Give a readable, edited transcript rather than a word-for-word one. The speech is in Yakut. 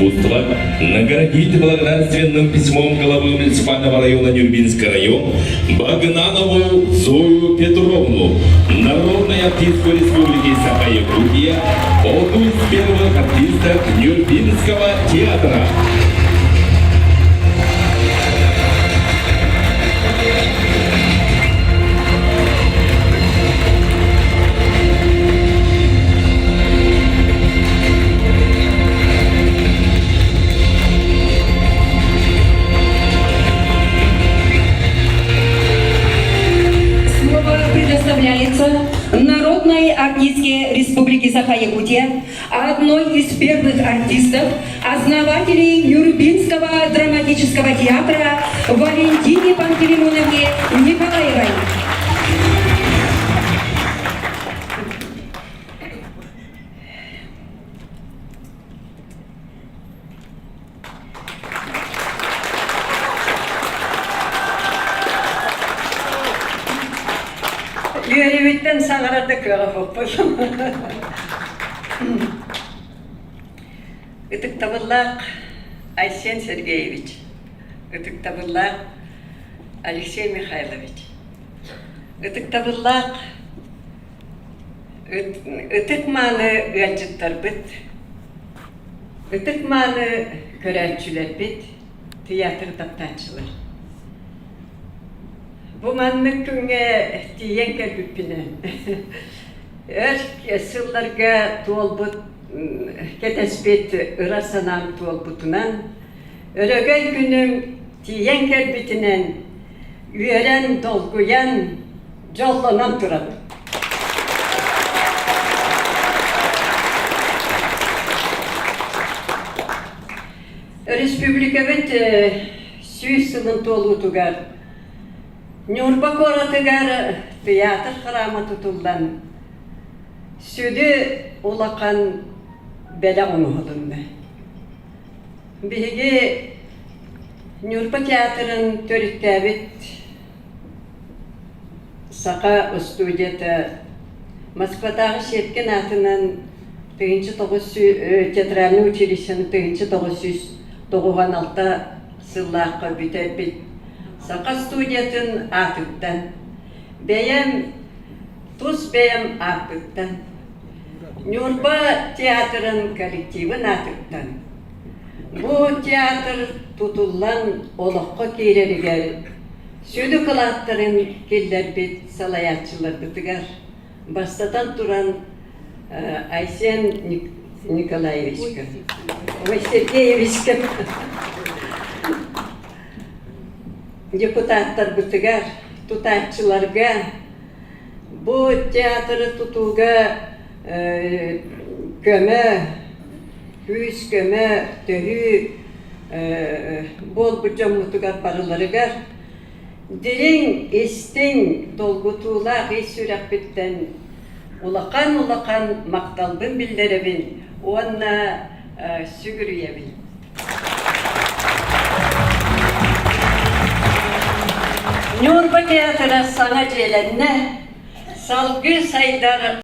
искусства наградить благодарственным письмом главы муниципального района Нюрбинский район Багнанову Зою Петровну, народной артистку Республики Саха-Якутия, одну из первых артисток Нюрбинского театра. Слово предоставляется народной артистке Республики Саха-Якутия, одной из первых артистов, основателей Нюрбинского драматического театра Валентине Пантелеймоновне Николаевой. Үөрүүбүттэн саҥарар да кыаҕа суохпут. Ытыктабыллаах Айсен Сергеевич, ытыктабыллаах Алексей Михайлович, ытыктабыллаах ытык-мааны ыалдьыттарбыт, ытык-мааны көрөөччүлэрбит, тыйаатыр таптааччылар. Бу маннык күҥҥэ тиийэн кэлбиппинэн өр сылларга туолбут кэтэспит ыра санаам туолбутунан, өрөгөй күнүм тиийэн кэлбитинэн үөрэн, долгуйан, дьоллонон турабын. Республикабыт 100 сылын туолуутугар Ньурба куоратыгар тыйаатыр храма тутуллан, сүдү улахан бэлэх оҥоһулунна. Биһиги Ньурба театрын төрүттээбит Саха устуудьуйата Москватааҕы Щепкин аатынан 1900 театральнай училищены 1996 сыллаахха бүтэрбит Саха студиятын аатыттан, бэйэм тус бэйэм ааппыттан, Ньурба театрын коллективын аатыттан бу театр тутуллан олоххо киирэригэр сүдү кылааттарын киллэрбит салайааччыларбытыгар бастатан туран Айсен Николаевичка, ой, Сергеевичка, депутаттарбытыгар, тутааччыларга бу театры тутууга көмө, күүс-көмө, төһүү буолбут дьоммутугар барыларыгар дириҥ, истиҥ, долгутуулаах ис сүрэхпиттэн улахан-улахан махталбын биллэрэбин уонна сүгүрүйэбин. Ньурба театра саҥа дьиэлэннэ, салгыы сайдар.